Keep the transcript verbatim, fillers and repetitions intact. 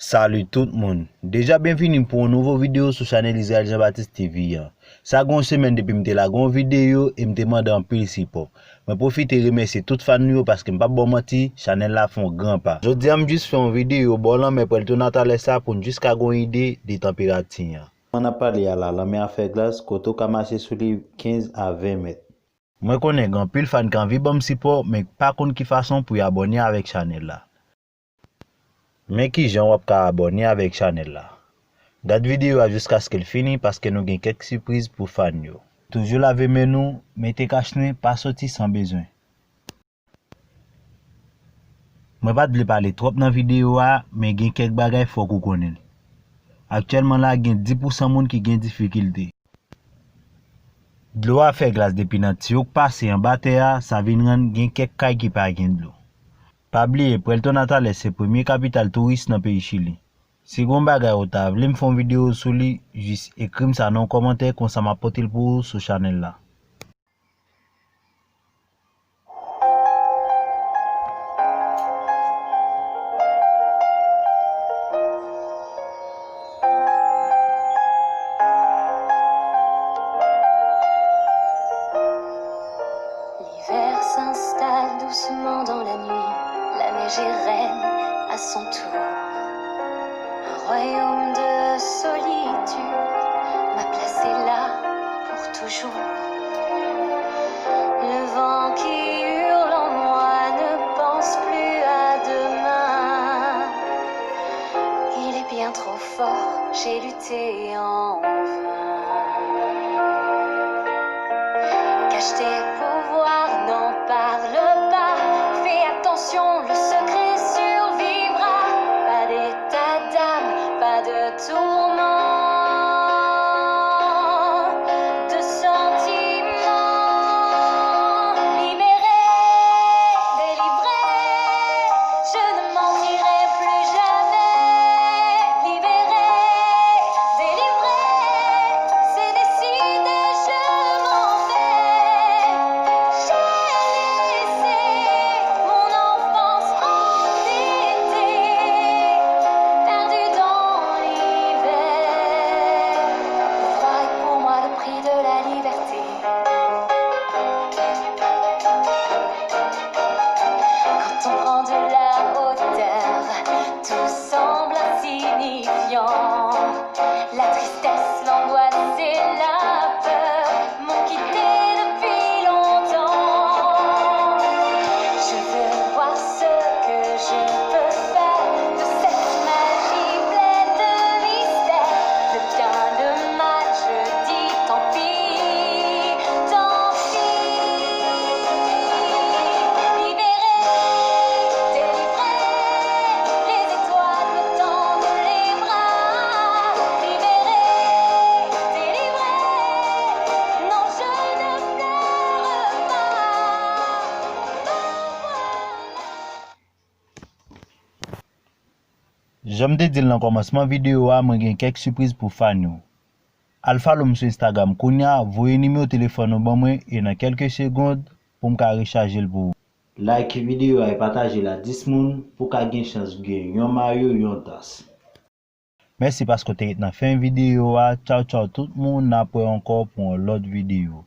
Salut tout moun. Deja byenvini pou yon nouvo videyo sou chanèl Israel Jean Baptiste T V an. Sa gen yon semèn depi m te lage yon videyo e m te mande anpil sipò. Mwen pwofite remèsye tout fan nou yo paske m p ap ba w manti, chanèl la fè yon gran pa. Jodi a m jis fè yon videyo bò lanmè Puerto Natales la pou n jis ka gen yon ide de tanperati an. Jan n ap pale a la, lanmè a fè glas, kote w ka mache sou li kenz a ven mèt. Mwen konnen gen anpil fan ki anvi ban m sipò, men k pa konn ki fason pou y abòne avèk chanèl la. Men kijan w ap ka abòne avèk chanèl la. Gad videyo a jiskaske l fini paske nou gen kèk sipriz pou fan yo. Toujou lave men nou, mete kach nen, pa soti san bezwen. Mwen pa t vle pale twòp nan videyo a, men gen kèk bagay fòk ou konnen l. Aktyèlman la, gen dis pousan moun ki gen difikilte. Dlo a fè glas depi nan tiyo k pase anba tè a, sa vin rann gen kèk kay ki pa gen dlo. Pa bliye, Puerto Natales se premye kapital touris nan peyi Chili. Si gen yon bagay ou ta vle m fè yon videyo sou li, jis ekri m sa nan yon kòmantè, konsa m ap pote l pou ou sou chanèl la. L'hiver s'installe doucement dans la nuit, la neige est reine à son tour. Un royaume de solitude m'a placé là pour toujours. Le vent qui hurle en moi ne pense plus à demain. Il est bien trop fort, j'ai lutté en vain. Cache tes pouvoirs, n'en parle pas. Fais attention, le secret survivra. Pas d'état d'âme, pas de tourment, de sentiments. Libéré, délivré, je ne mentirai plus jamais. Libéré, délivré, c'est décidé, je m'en vais. J'ai laissé mon enfance en été, perdue dans l'hiver. Le froid est pour moi le prix de la liberté. Quand on prend de la hauteur, tout semble insignifiant. La tristesse, l'angoisse et la peur m'ont quitté depuis longtemps. Je veux voir ce que je peux faire de cette magie pleine de mystère. Le bien, le mal, je dis tant pis, tant pis. Libéré, délivré, les étoiles me tendent les bras. Libéré, délivré, non, je ne pleure pas. Jan m te di l nan kòmansman videyo a, mwen gen kèk sipriz pou fan yo. Al follow m sou Instagram kounye a, voye nimewo telefòn ou ban mwen e nan kèlke segond pou m ka rechaje l pou ou. Like videyo a e pataje l a dis moun pou w ka gen chans gen yon mayo, yon tas. Mèsi paske w te ret nan fen videyo a. Tchaw tchaw tout moun, n ap wè ankò pou yon lòt videyo.